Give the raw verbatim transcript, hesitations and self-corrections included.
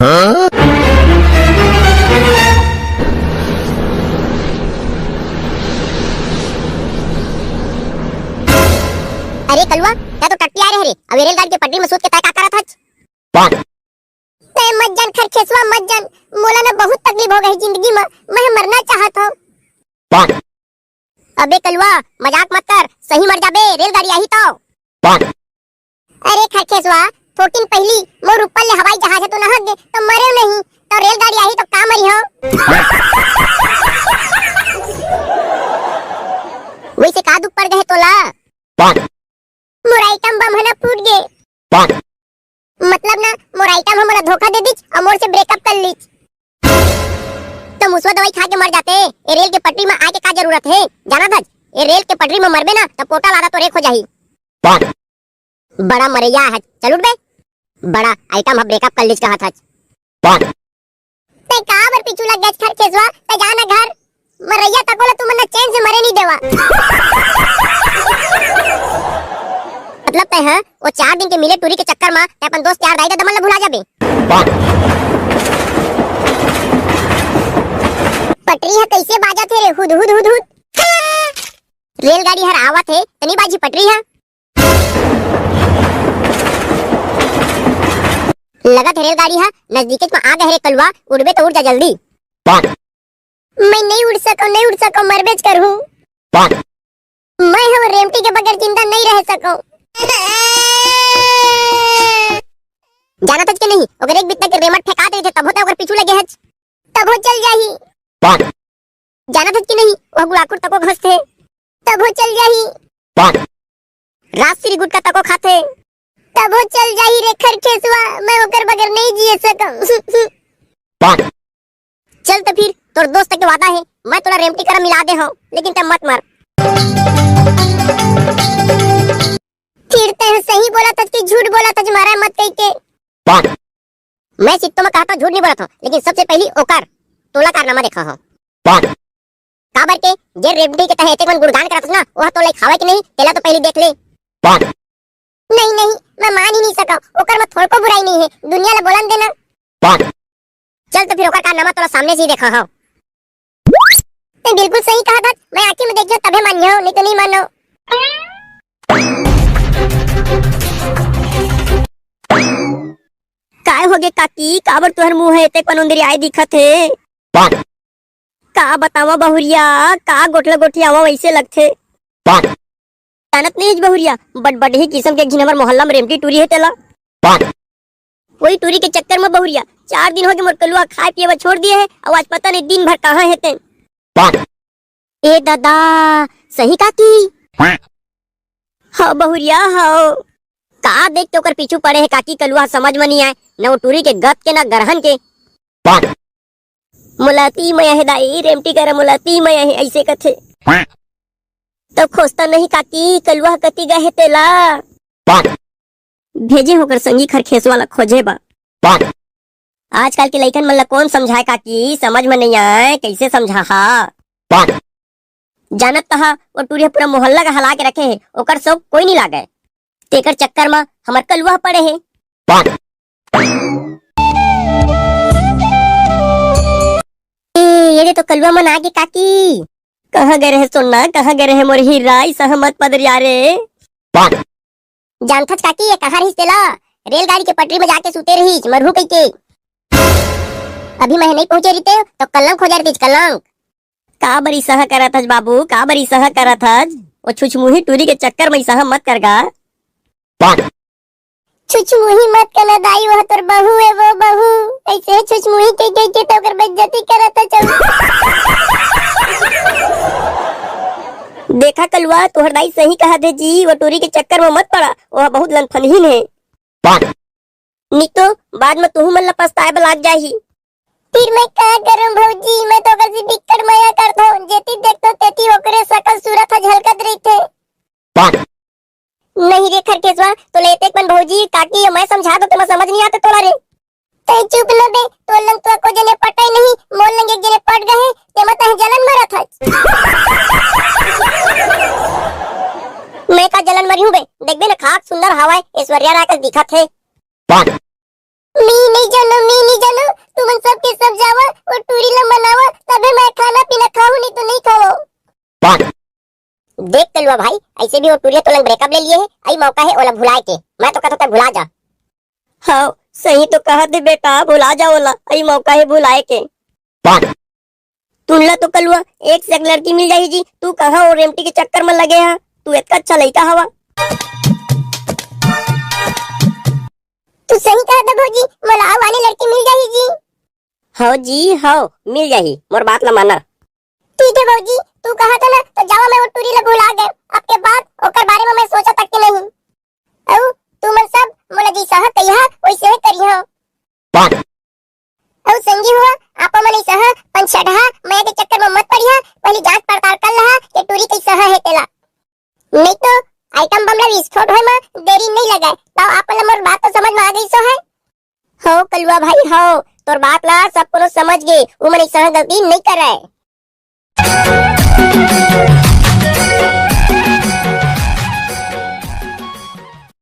अरे कलुआ, तैं तो टट्टी आय रहे रे, अब ये रेलगाड़ी के पटरी में सूत के तैं का करत हच? तैं मत जान खरखेसवा, मत जान, मोला ना बहुत तकलीफ हो गई जिंदगी में, मैं मरना चाहत हूँ। अबे कलुआ, मजाक मत कर, सही मर जाबे, रेलगाड़ी आही तो। अरे खरखेसवा, थोकिन पहिली मोर ऊपर ले हवाई जहाज ह तो नहक गे, तो मरे नहीं, तो रेलगाड़ी आही तो का मरी हो? वैसे का दुख पड़ गए तोला? मोर आइटम बम ह ना फूट गे। मतलब ना, मोर आइटम ह मोला धोखा दे दीच अउ मोर से ब्रेकअप कर लीच। तो मुसवा दवाई खा के मर जाते, ए रेल के पटरी में आए के का जरूरत हे? जानत हच, ए रेल के पटरी में मरबे ना, त पोटा लादा तो रेख हो जाही। बड़ा मरैया हच, चल उठ बे। बड़ा आइटम ह ब्रेकअप कर लीच कहत हच। तैं काबर पीछू लग गेच खरखेसवा? तैं जा ना घर। मरैया तको ला तुमन ना चैन से मरे नहीं देवा। मतलब तैं ह ओ चार दिन के मिले टूरी के चक्कर मा तैं अपन दोस्त यार दाई ददा मन ला भुला जाबे। पटरी ह कैसे बाजत हे रे, हुद हुद हुद हुद। रेलगाड़ी हर आवत हे, तनी बाजी पटरी ह। लगत हे रेलगाड़ी ह नजदीकेच म आ गे रे कलुआ, उड़बे तो उड़ जा जल्दी। मैं नहीं उड़ सकूं, नहीं उड़ सकूं, मरबेच करहूं। मैं हम रेमटी के बगैर जिंदा नहीं रह सकूं। जानत हच के नहीं, ओकर एक बित्ता के रेमट फेंकात रहिथे, तभो तैं ओकर पीछू लगे हच। तभो चल जाही। जानत हच कि नहीं, वह गुड़ाखुर तको घसथे। तभो चल जाही। राजश्री गुटखा तको खाथे। तभो चल जाही रे खरखेसवा, मैं ओकर बगैर नहीं जिए सकम। चल तो फिर, तोर दोस्त के वादा है, मैं तोला रेमटी करा मिला दे हूँ, लेकिन तब मत मर। फिर तैं सही बोलत हच कि झूठ बोलत हच, मारा मत कह के। मैं सित्तो में कहता झूठ नहीं बोलत हूँ, लेकिन सबसे पहली ओकर तोला कारनामा देखा हूँ। काबर के जे रेमटी के तहे एतेक मन गुणगान करत हस ना, ओह तो लइक हावय कि नहीं, तेला तो पहली देख ले। नहीं, नहीं, मैं मान ही नहीं सकव, ओकर में थोड़को बुराई नहीं है, दुनिया ला बोलन देना। चल तो फिर ओकर कारनामा तोला सामने से ही देखा हूँ। तैं बिल्कुल सही कहा था, मैं आँखी में देखियो तभे मानियो, नहीं तो नहीं मानो। काय होगे काकी, काबर तुहर मुंह हे, एतेक पनुंदरियाए दिखत हे? का बतावा बहुरिया, का गोठला गोठियावा वैसे लगथे। जानत नहीं हच बहुरिया, बड़ बढ़ही किसम के घिन हमर मोहल्ला में रेमटी टूरी हे तेला। कोई टूरी के चक्कर में बहुरिया, चार दिन होगे मोर कलुआ खाए पिए बर छोड़ दिए हे, अउ आज पता नहीं दिन भर कहाँ हे तेन। ए दादा, सही काकी? हाँ बहुरिया, हाँ। का देख के ओकर पीछू पड़े हे काकी कलुआ, समझ में नहीं आए, न वो टूरी के गत के, न गरहन के। मोला अति मया हे दाई, रेमटी करा मोला अति मया हे, ऐसे कथे। तो खोजता नहीं काकी, कलुआ कति गा हे तेला। भेजे होकर संगी खरखेसवा ला खोजे बा। आजकल के लइकन मन ला कौन समझाए काकी, समझ में नहीं आए, कैसे समझाहा? जानत तहा, वो टूरी ह पूरा मोहल्ला का हला के रखे हे, ओकर शौक कोई नहीं लागे। तेकर चक्कर म हमर कलुआ पड़े हे। ए, ये दे तो कलुआ मन आगे काकी। कहाँ गए रहे सोना, कहाँ गए रहे मोर हीरा, इस सहमत पदरिया रे। जानथच काकी, ये कहाँ रहिस तेला? रेलगाड़ी के पटरी में जाके सूते रहिस, मरहू कहिके। अभी मैं नहीं पहुंचे रहिते, तो कलंक हो जा रहिस, कलंक। का बरी सह करत हस बाबू, का बरी सह करत हस? वो छुछमुही टूरी के चक्कर में सह मत कर गा। छुछमुही मत कहना दाई, वह तोर बहू है, वो बहू। ऐसे छुछमुही के, के, के तो ओकर बेइज्जती करत है चल। देखा कलुआ, तोहर दाई सही कहा थे जी, वो टूरी के चक्कर में मत पड़ा, वह बहुत लनफनहीन है। नहीं तो बाद में तुहू मन ला पछताए बर लाग जाही। फिर मैं का करूं भौजी, मैं तो ओकर से बिक्कट मया करथौं, जेती देखथौं तेती ओकरे सकल सूरत ह झलकत रहिथे। नहीं रे खरखेसवा, तोला एतेक मन भौजी, काकी, मैं समझा दो, तेमा समझ नहीं आते तोला रे। तै चुप न बे, तोर लंग तो एको जने पटय नहीं, मोर लंग एक जने पट गए, तेमा तह जलन मरत हच। मैं का जलन मरी हूँ बे, देखबे न खाक सुंदर हवाए, ऐश्वर्या राय कस दिखत हे। मी नहीं जानो, मी नहीं जानो। अभी वो टुरिया तोला breakup ले लिए हे, अई मौका हे ओला भुलाए के। मैं तो कहत हों तैं भुला जा। हव, सही तो कहत हे बेटा, भुला जा ओला, अई मौका हे भुलाए के। तुन ला तो कलुआ एक से एक लड़की मिल जाही जी, तू कहाँ वो रेमटी के चक्कर में लगे हा? तू इतना अच्छा लइका हवा। तू सही कहत हे भौजी, मोला अउ आने लड़की मिल जाही जी। हव जी, हव, मिल जाही, मोर बात ला माना। ठीक हे भौजी, तू कहत हे ना, तो जावा मैं वो टूरी ला भुला गेंव। अब के बाद ओकर बारे में मैं सोचा तक के नहीं। अउ तुमन सब मोला जइसहा कहिहा, वइसहे करिहा। अउ संगी हो, आप मन अइसहा पंछेड़हा मया के चक्कर में मत पड़िहा, पहली जांच पड़ताल कर लहा के टूरी कइसहा हे तेला। नहीं तो item बम ला विस्फोट होए में देरी नहीं लगे। तो आप मन ला मोर बात तो समझ में आ गइस हे। हव कलुआ भाई, हव, तोर बात ला सब कोनो समझ गे, उमन अइसहा गलती नहीं करे।